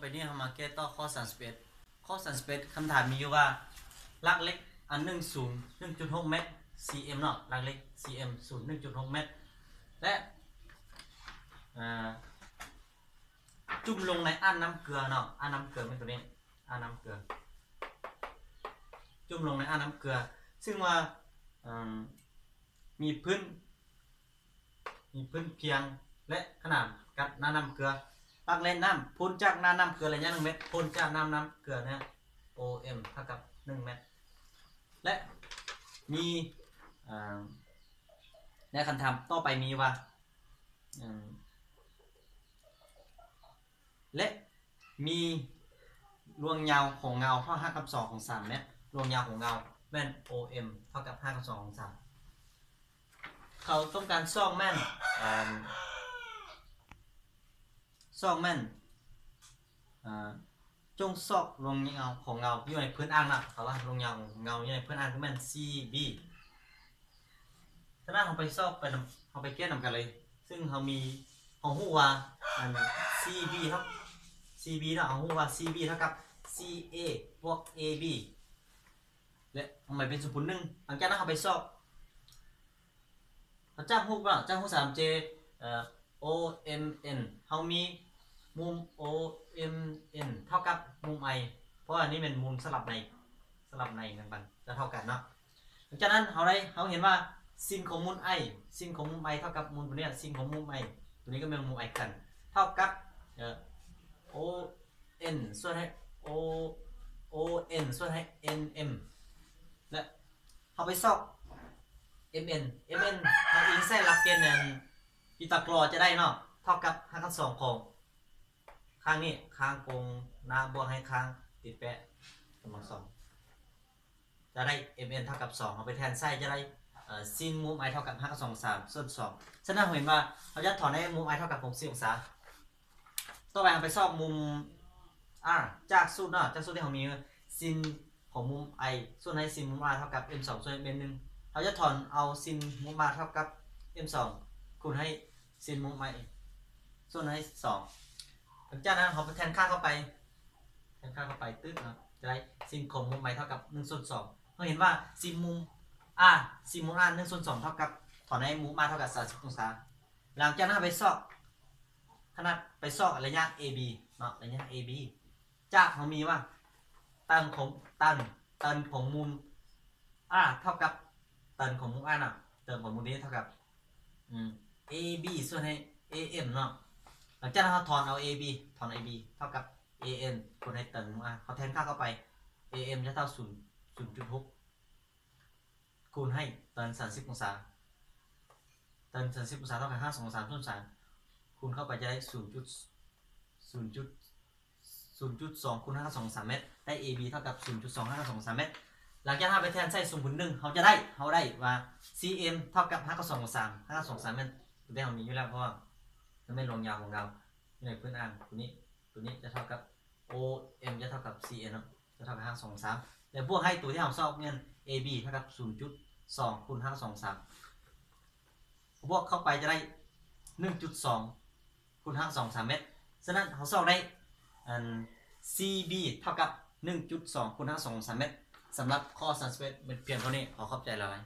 ໄປນີ້ເຮົາມາແກ້ຕໍ່ຂໍ້ສາມສິບເອັດ. ຂໍ້ສາມສິບເອັດ ຄຳຖາມມີຢູ່ວ່າ ຫຼັກເຫຼັກອັນໜຶ່ງສູງໜຶ່ງຈຸດຫົກແມັດ ຊີເອັມ ເນາະ, ຫຼັກເຫຼັກ ຊີເອັມ ສູງໜຶ່ງຈຸດຫົກແມັດ ແລະ ເອີ ຈຸ່ມລົງໃນອ່າງນ້ຳເກືອເນາະ, ອ່າງນ້ຳເກືອແມ່ນໂຕນີ້, ອ່າງນ້ຳເກືອ ຈຸ່ມລົງໃນອ່າງນ້ຳເກືອ ຊຶ່ງວ່າ ເອີ ມີພື້ນ ມີພື້ນພຽງ ແລະ ຂະໜານກັບໜ້ານ້ຳເກືອ. ຕັກແລ່ນນ້ຳພົ້ນຈາກໜ້ານ້ຳເກືອໄລຍະໜຶ່ງແມັດ, ພົ້ນຈາກໜ້ານ້ຳເກືອເນຍ ໂອເອັມ ເທົ່າກັບໜຶ່ງແມັດ ແລະ ມີ ເອີ ແລະ ຄຳຖາມຕໍ່ໄປມີວ່າ ເອີ ແລະ ມີລວງຍາວຂອງເງົາເທົ່າຮາກກຳສອງຂອງສາມແມັດ, ລວງຍາວຂອງເງົາແມ່ນ ໂອເອັມ ເທົ່າກັບຮາກກຳສອງຂອງສາມ. ເຂົາຕ້ອງການຊອກແມ່ນ ເອີ ຊອກແມ່ນ ເອີ ຈົ່ງຊອກລວງຍາວຂອງເງົາຢູ່ໃນພື້ນອ່າງນະ, ເຂົາວ່າລວງຍາວຂອງເງົາຢູ່ໃນພື້ນອ່າງຄືແມ່ນ ຊີບີ. ສະນັ້ນເຮົາໄປຊອກໄປນຳ ເຮົາໄປແກ້ນຳກັນເລີຍ. ຊຶ່ງເຮົາມີ ເຮົາຮູ້ວ່າ ອັນ ຊີບີເທົ່າ ຊີບີເນາະ, ເຮົາຮູ້ວ່າ ຊີບີເທົ່າກັບ ຊີເອ ບວກ ເອບີ ແລະ ເອົາມາເປັນສູນຄູນໜຶ່ງ. ຫຼັງຈາກນັ້ນເຮົາໄປຊອກ ເຮົາຈັບຮູບເນາະ, ຈັບຮູບສາມເຈ ເອີ ໂອເອັມເອັນ ເຮົາມີມຸມ ໂອເອັມເອັນ ເທົ່າກັບມຸມ ໄອ ເພາະວ່ານີ້ແມ່ນມຸມສະຫຼັບໃນ ສະຫຼັບໃນນຳກັນ ຈະເທົ່າກັນເນາະ. ຫຼັງຈາກນັ້ນເຮົາໄດ້ ເຮົາເຫັນວ່າ ຊິນຂອງມຸມ ໄອ ຊິນຂອງມຸມ ໄອ ເທົ່າກັບມຸມໂຕນີ້, ຊິນຂອງມຸມ ໄອ ໂຕນີ້ກໍແມ່ນມຸມ ໄອ ຄືກັນ ເທົ່າກັບ ເອີ ໂອເອັນ ສ່ວນໃຫ້ ໂອ ໂອເອັນ ສ່ວນໃຫ້ ເອັນເອັມ ແລະ ເຮົາໄປຊອກ ເອັມເອັນ ເອັມເອັນ ເຮົາອີງໃສ່ຫຼັກເກນອັນ ປີຕາກຣອຈະໄດ້ເນາະ ເທົ່າກັບຮາກກຳສອງຂອງຂ້າງນີ້ ຂ້າງກົງໜ້າບວກໃຫ້ຂ້າງຕິດແປະກຳລັງສອງ ຈະໄດ້ ເອັມເອັນ ເທົ່າກັບສອງ. ເຮົາໄປແທນໃສ່ຈະໄດ້ ເອີ ຊິນມຸມ ໄອ ເທົ່າກັບຮາກກຳສອງສາມສ່ວນສອງ. ສະນັ້ນເຮົາເຫັນວ່າເຮົາຈະຖອນໃຫ້ມຸມ ໄອ ເທົ່າກັບຫົກສິບອົງສາ. ຕໍ່ໄປເຮົາໄປຊອກມຸມ ອາ ຈາກສູດເນາະ, ຈາກສູດທີ່ເຮົາມີ ຊິນຂອງມຸມ ໄອ ສ່ວນໃຫ້ຊິນມຸມ ອາ ເທົ່າກັບ ເອັມສອງ ສ່ວນ ເອັມໜຶ່ງ. ເຮົາຈະຖອນເອົາຊິນມຸມ ອາ ເທົ່າກັບ ເອັມສອງ ຄູນໃຫ້ຊິນມຸມ ໄອ ສ່ວນໃຫ້ສອງ. ຫຼັງຈາກນັ້ນເຮົາໄປແທນຄ່າເຂົ້າໄປ ແທນຄ່າເຂົ້າໄປຕຶກເນາະ ຈະໄດ້ຊິນຂອງມຸມ ໄອ ເທົ່າກັບໜຶ່ງສ່ວນສອງ. ເຮົາເຫັນວ່າຊິນມຸມ ອາ ຊິນມຸມ ອາ ໜຶ່ງສ່ວນສອງ ເທົ່າກັບ ຖອນໃຫ້ມຸມ ອາ ເທົ່າກັບສາມສິບອົງສາ. ຫຼັງຈາກນັ້ນເຮົາໄປຊອກ ຂະໜາດໄປຊອກໄລຍະ ເອບີ ເນາະ, ໄລຍະ ເອບີ ຈາກເຮົາມີວ່າ ແຕນຂອງ ແຕນ ແຕນຂອງມຸມ ອາ ເທົ່າກັບ ແຕນຂອງມຸມ ອາ ເນາະ, ແຕນຂອງມຸມນີ້ເທົ່າກັບ ອືມ ເອບີ ສ່ວນໃຫ້ ເອເອັມ ເນາະ. ຫຼັງຈາກນັ້ນເຮົາຖອນເອົາ ເອບີ ຖອນ ເອບີ ເທົ່າກັບ ເອເອັນ ຄູນໃຫ້ແຕນຂອງມຸມ ອາ. ເຮົາແທນຄ່າເຂົ້າໄປ ເອເອັມ ຈະເທົ່າ ສູນ ສູນຈຸດຫົກ ຄູນໃຫ້ແຕນສາມສິບອົງສາ, ແຕນສາມສິບອົງສາເທົ່າກັບຮາກສອງສາມສ່ວນສາມ ຄູນເຂົ້າໄປຈະໄດ້ສູນຈຸດ ສູນຈຸດ ສູນຈຸດສອງ ຄູນຮາກສອງສາມແມັດ, ໄດ້ ເອບີ ເທົ່າກັບ ສູນຈຸດສອງ ຮາກສອງສາມແມັດ. ຫຼັງຈາກເຮົາໄປແທນໃສ່ສູນຄູນໜຶ່ງ ເຮົາຈະໄດ້ ເຮົາໄດ້ວ່າ ຊີເອັມ ເທົ່າກັບຮາກສອງສາມ ຮາກສອງສາມແມ່ນ ໂຕທີ່ເຮົາມີຢູ່ແລ້ວ ເພາະວ່າມັນແມ່ນລວງຍາວຂອງເຮົາຢູ່ໃນພື້ນອ່າງໂຕນີ້, ໂຕນີ້ຈະເທົ່າກັບ ໂອເອັມ ຈະເທົ່າກັບ ຊີເອັມ ເນາະ ຈະເທົ່າກັບຮາກສອງສາມ ແລະ ບວກໃຫ້ໂຕທີ່ເຮົາຊອກແມ່ນ ເອບີ ເທົ່າກັບ ສູນຈຸດສອງ ຄູນຮາກສອງສາມ ບວກເຂົ້າໄປຈະໄດ້ ໜຶ່ງຈຸດສອງ ຄູນຮາກສອງສາມແມັດ. ສະນັ້ນເຮົາຊອກໄດ້ ອັນ ຊີບີ ເທົ່າກັບ ໜຶ່ງຈຸດສອງ ຄູນຮາກສອງສາມແມັດ. ສຳລັບຂໍ້ສາມສິບເອັດ ແມ່ນພຽງເທົ່ານີ້. ຂໍຂອບໃຈຫຼາຍ.